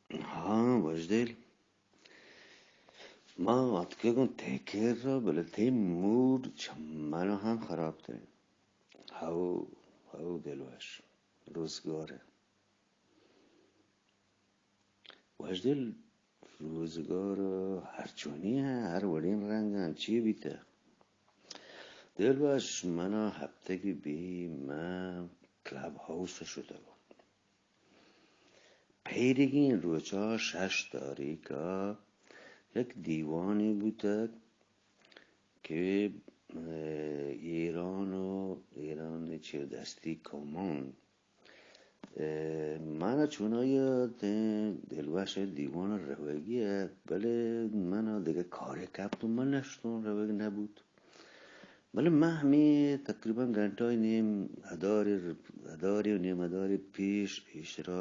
ہاں وژدل، ما آتکگوں تئی کرا، بلے تئی موڈ چہ من ہم خراب تر۔ ہو، ہو دلوش، روزگار۔ وژدل، روزگار ہرچونی ہے، ہر وڑیں رنگ انت، چی بیتہ؟ دلوش، منا ہفتگی بی من کلب ہاؤس شتگ۔ پیریگیں روچا شش تاریخا یک دیوانے بوتگ کہ، اه، ایران و ایران چیردستی قومان، اه، مانا چونایا تیں دلوش دیوان روگی ات، بلے منا دگہ کارے کپت و من نشتوں، روگ نبوت۔ بلے من ہمے تقریباً گھنٹہ نیم ادارے، ادارے و نیم ادارے پیش ایشرا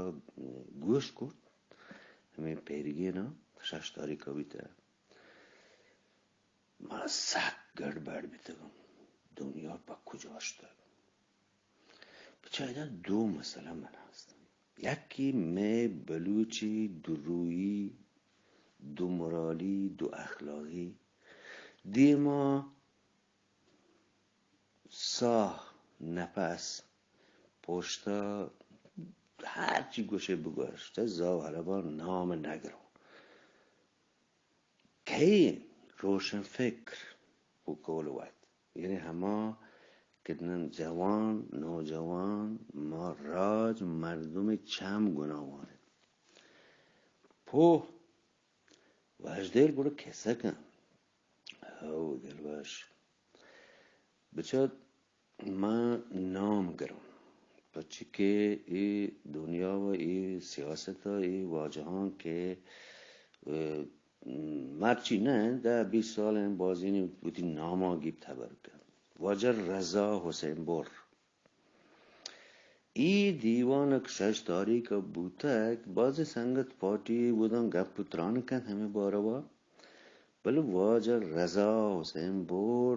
گوش کرت، ہمے پیریگینا شش تاریخا بیتہ۔ ما سک گڑبڑ بیتگم، دنیا پہ کجا شتگ؟ بچا ادا دو مسئلہ من ہست۔ یکی مئے بلوچی دو روئی، دو مرالی، دو اخلاقی۔ دیما ساہ، نفس، پشتا ہرچی گوشے بگوش، چہ زاو حلبا نام نگروں۔ کئی روشن فکر و قول وت، یعنی ہما کہ نن جوان، نوجوان، ما راج مردم چم گناوان۔ پوہ وژدل گڑا کسہ کن۔ ہو دلوش۔ بچا من نام گروں، پرچی کہ اے دنیا و اے سیاست ء اے واجہاں کہ، اه، مرچی نہ، دہ بیست سال ہیں بازینی وتی ناما گیپت ہبر کن۔ واجہ رضا حسین بر۔ ای دیوانک شش تاریخ بوتگ، بازیں سنگت پارٹی وداں گپ و تران کنت ہمیں باروا، بلے واجہ رضا حسین بر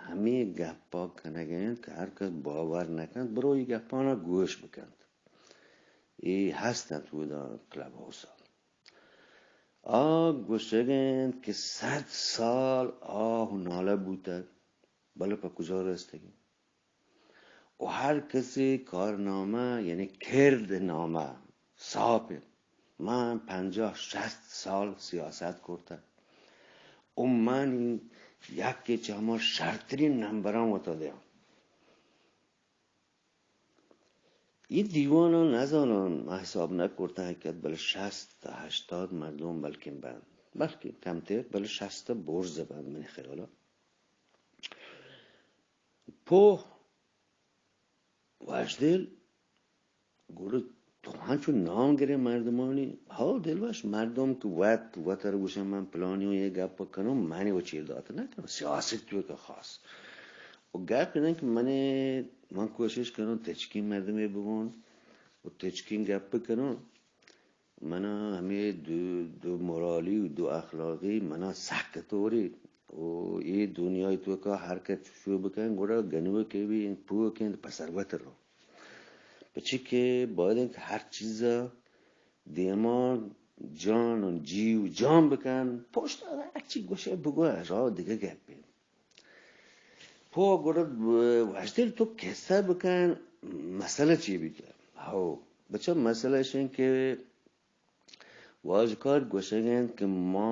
ہمے گپا کنگ ء انت کہ ہر کس باور نہ کنت، برو اے گپانا گوش بکنت۔ اے ہست انت اودا کلب ہاؤس ء۔ آ گوشگ ء انت کہ صد سال آہ و نالہ بوتگ، بلے پہ کجا رستگی؟ و ہر کسی کارنامہ، یعنی کرد نامہ ساپ انت۔ من پنجاہ شست سال سیاست کرتگ و من یکے چہ ہما شرترین نمبراں وتا دیاں۔ اے دیواناں نزاناں، من حساب نہ کرتاں کہ بلے شست تا ہشتاد مردم بلکیں بنت، بلکیں کمتر، بلے شست برز بنت منی خیالا۔ پوہ وشدل، گڑا تو ہنچو نام گرے مردمانی، ہو دلوش، مردم کہ وت، وتر گوشن من پلانی و یہ گپ کنوں، منی و چیر دات نہ کنوں، سیاست تو کہ خاص۔ و گپ نہ کہ منی، من کوشش کنوں تچکین مردمے ببون و تچکین گپ کنوں۔ منا ہمے دو، دو مرالی و دو اخلاقی منا سک توری۔ و اے دنیای توکا ہر کس چو بکن، گڑا گنوکے بی، پوکیں پسر وتر رو۔ پچی کہ باید انت کہ ہر چیزا دیما جان و جی و جان بکن، پشت ہر چی گوشے بگو، راہ دگہ گپے۔ پو گڑا وشدل تو کسہ بکن، مسئلہ چی بیتہ؟ ہو، بچا مسئلہ اش انت کہ واجکار گوشگ انت کہ ما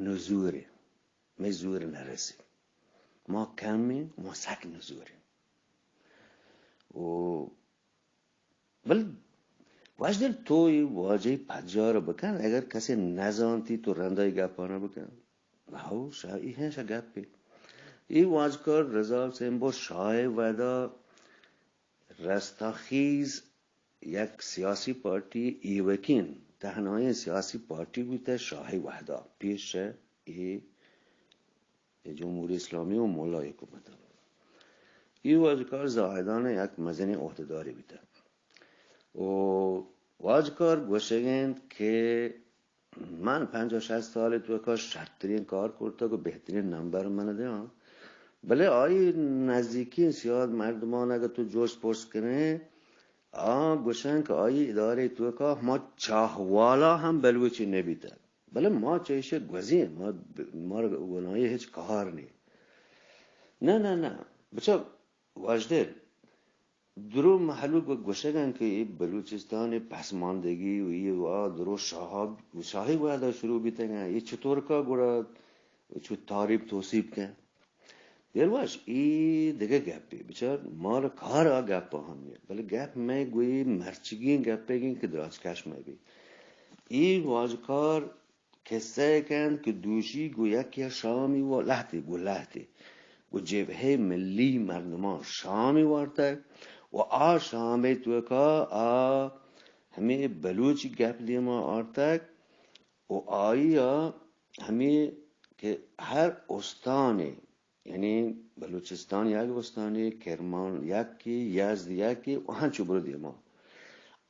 نزوریں، مئے زور نرسی۔ ما کمیں، ما سک نزوریں۔ و بل وشدل تو اے واجہ پجار بکن، اگر کسی نزانتی تو رندا اے گپانا بکن۔ ہو، شا-، ای ہیں شا گپے۔ اے واجکار رضا حسین بر شاہ ودا رستاخیز یک سیاسی پارٹی ایوکین، تہنائیں سیاسی پارٹی بوتہ شاہی وہدا، پیش اے جمہوری اسلامی و ملائی حکومت۔ ای واجکار زاہدان یک مزنیں عہدیداری بوتہ۔ و واجکار گوشگ انت کہ من پنجاہ شست سال توکا شرترین کار کرتگ و بہترین نمبر من دیاں۔ بلے آئی نزدیکیں سیاد مردمان اگر تو جوش پرس کنیں، آ گوشن کہ آئی ادارے توکا ما چاہوالا ہم بلوچی نبیتگ، بلے ما چہ ایشی گوزیں، ما، مارا گناہی ہچ کار نی۔ نہ، نہ، نہ، بچا واجدل، درو مہلوک گوشگن کہ اے بلوچستان پسماندگی و اے وا درو شاہ، شاہی وہدا شروع بیتگن، اے چطور کا گڑا چو تعریف توصیف کن؟ دلوش، اے دگہ گپے، بچار، مار کار آ گپ ہم نیت، بلے گپ میں گوئی مرچگیں گپے گیں کہ دراج کش میں بی۔ اے واجکار قصہ کنت کہ دوشی گو یکی شامی و لہتے، گو لہتے، گو جبہہ ملی مردمان شامی وارتگ و آ شامی توکا آ ہمیں بلوچی گپ دیما آرتگ و آئی ء ہمے کہ ہر استانے، یعنی بلوچستان یک استانے، کرمان یکے، یزد یکے و ہنچو برو دیما۔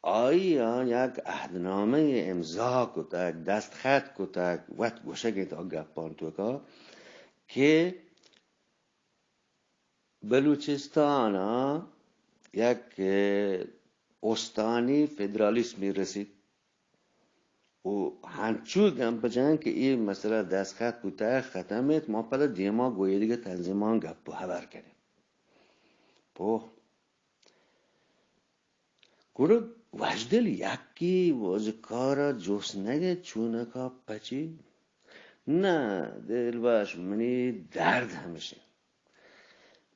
آئی ء یک عہدنامہ امضا کتگ، دستخط کتگ، وت گوشگ انت آ گپان توکا کہ بلوچستان ء یک استانی فدرالیسمی رسیت۔ و ہنچو گپ جنگ کہ اے مسئلہ دستخط بوتگ، ختم ایت، ما پدا دیما گوں اے دگہ تنظیمان گپ و ہبر کنیں۔ پوہ۔ گڑا وشدل یکی واجکارا جست نگے چونکا پچی؟ نہ، دلبخش، منی درد ہمشیں۔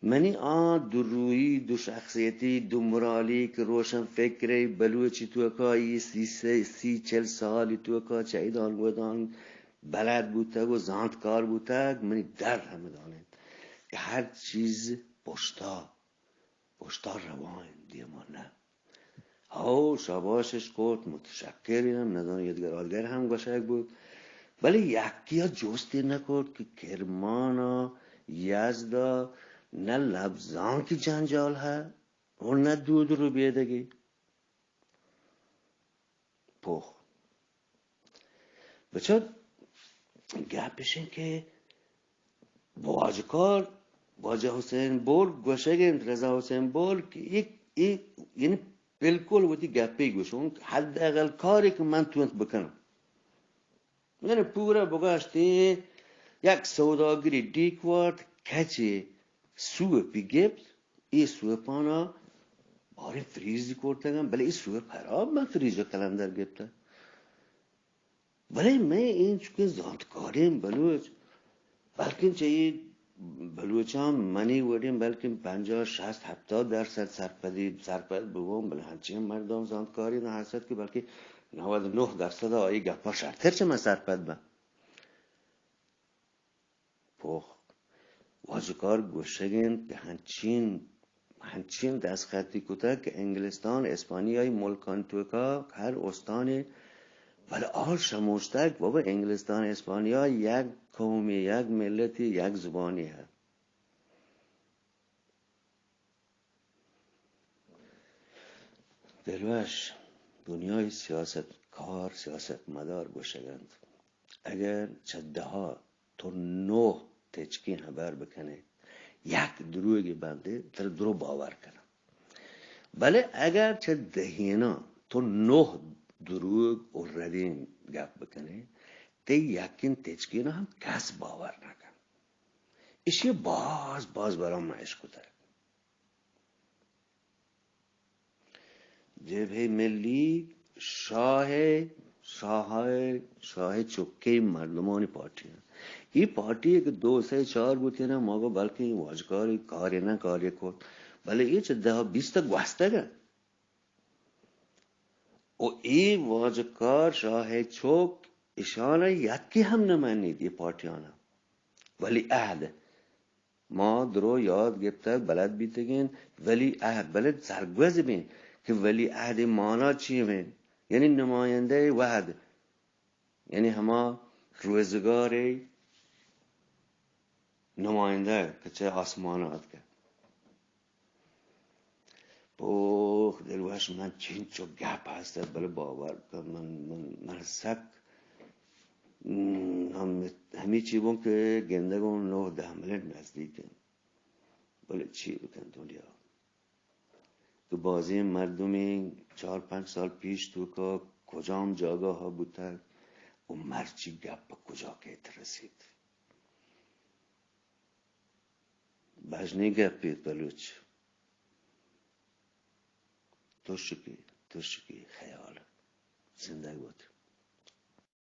منی آ دو روئی، دو شخصیتی، دو مرالی کہ روشن فکرے بلوچی توکا ای سی، سی، سی چل سالی توکا چہ ایدان گودان بلد بوتگ و زانتکار بوتگ، منی درد ہمدان انت کہ ہر چیز پشتا، پشتا روا انت، دیما نہ۔ ہو، شاباشش کرت، متشکرینم، نزاناں یدگہ رادگر ہم گوشگ بوت، بلے یکیا جستے نکرت کہ کرمانا، یزدا نہ لبزانکی جنجال ہے و نہ دود ربیدگی۔ پوخ۔ بچار، گپ اش انت کہ واجکار، واجہ حسین بول گوشگ انت، رضا حسین بول، کہ اے، اے، یعنی بالکل وتی گپے گوشوں، حداقل کارے کہ من توانت بکنم۔ یعنی پورا بگشت، اے یک سوداگری ڈیک وارت، کچے سوپی گپت، اے سوپانا باریں فریزی کرتگن، بلے اے سوپ حراب من فریز کلندر گپتگ۔ بلے مئے اینچکیں زانتکاریں بلوچ، بلکیں چہ اے بلوچاں منی وڑیں بلکیں پنجاہ، شست، ہپتاد درسد سرپدی، سرپد ببوں، بلے ہنچیں مردم زانتکاریں نہ ہست کہ بلکیں نود و نہ درسد آئی گپا شرتر چہ من سرپد بن۔ پوخ۔ واجکار گوشگ انت کہ ہنچین، ہنچین دستخطی کتگ کہ انگلستان، اسپانیای ملکانی توکا ہر استانے، بلے آ شموشتگ بابا انگلستان، اسپانیا یک قومی، یک ملتی، یک زبانی ہے۔ دلوش، دنیای سیاست کار، سیاست مدار گوشگ انت، اگر چہ دہا تو نوہ تچکیں ہبر بکنے، یک دروگی بندے، ترا درو باور کناں۔ بلے اگر چہ دہینا تو نوہ دروگ و ردین گپ بکنے، تے یکین تچکینا ہم کس باور نکن۔ اشی باز، باز برا من اشکتگ۔ جبہہ ملی شاہ، شاہ، شاہ چکے مردمانی پارٹی انت۔ اے پارٹی کہ دو، سے، چار بوتین، ما گو بلکیں واجکاری کاری نہ کاری کت، بلے اے چہ دہ بیست گوستگ انت۔ و اے واجکار شاہ چک اشان یکی ہم نہ منیت اے پارٹیانا۔ ولی عہد ما درو یاد گپتگ، بلد بیتگین، ولی عہد، بلے سرگوز بین کہ ولی عہد مانا چی بین؟ یعنی نمایندہ وہد، یعنی ہما روزگار نمایندہ کہ چہ آسمان آتکہ۔ پوخ دلوش، من چنچو گپ ہست ات، بلے باور کن، من، من، من سک، م، ہم، ہمی چی بون کہ گندگون نوہ دہ منٹ نزدیک انت۔ بلے چی بکن دنیا؟ کہ بازیں مردمے چار پنچ سال پیش توکا کجام جاگہ ءَ بوتگ و مرچی گپ کجا کیت رسیت۔ بژنیں گپے بلوچ۔ ترشکے، ترشکے خیال۔ زندگ بات۔